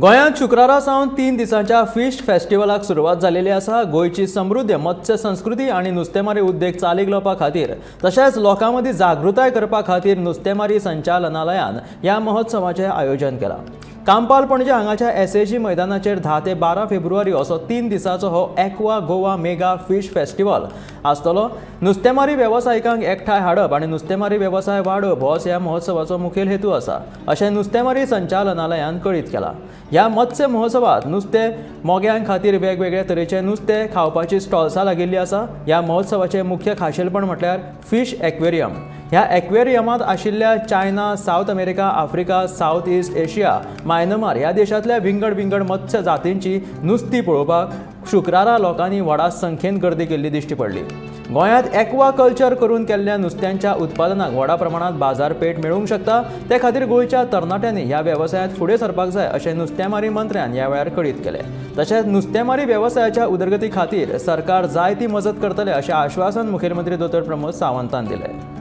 गोंयांत शुक्रारा सावन 3 दिसांच्या फिश फेस्टिवलाक सुरवात जालेली आसा. गोंयची समृद्ध मत्स्य संस्कृती आनी नुस्तेमारी उद्देग चालीक लावपा खातीर तशेंच लोकां मदीं जागृताय करपा खातीर नुस्तेमारी संचालनालयान ह्या महोत्सवाचें आयोजन केलां. कांपाल पणजे हांगाच्या एसएजी मैदानाचेर 10 ते 12 फेब्रुवारी असो 3 दिसांचो हो Aqua Goa mega fish festival आसतलो. नुस्तेमारी वेवसायिकांक एकठांय हाडप आनी नुस्तेमारी वेवसाय वाडोवप होच ह्या महोत्सवाचो मुखेल हेतू आसा, अशें नुस्तेमारी संचालनालयान कळीत केलां. ह्या मत्स्य महोत्सवात नुस्तें मोग्यां खातीर वेगवेगळे तरेचे नुस्तें खावपाची स्टॉल्सां लागिल्लीं आसा. ह्या महोत्सवाचें मुख्य खाशेलपण म्हटल्यार फिश एक्वेरियम. ह्या एक्वेरियमांत आशिल्ल्या China, South America, Africa, South East Asia, Myanmar ह्या देशांतल्या विंगड विंगड मत्स्य जातींची नुस्तीं पळोवपाक शुक्रारा लोकांनी व्हडा संख्येन गर्दी केल्ली दिश्टी पडली. गोंयांत एक्वा कल्चर करून केल्ल्या नुस्त्यांच्या उत्पादनाक व्हडा प्रमाणांत बाजारपेठ मेळूंक शकता. ते खातीर गोंयच्या तरणाट्यांनी ह्या वेवसायांत फुडें सरपाक जाय, अशें नुस्तेमारी मंत्र्यान ह्या वेळार कळीत केलें. तशेंच नुस्तेमारी वेवसायाच्या उदरगती खातीर सरकार जाय ती मजत करतले, अशें आश्वासन मुखेलमंत्री दोतोर प्रमोद सावंतान दिलें.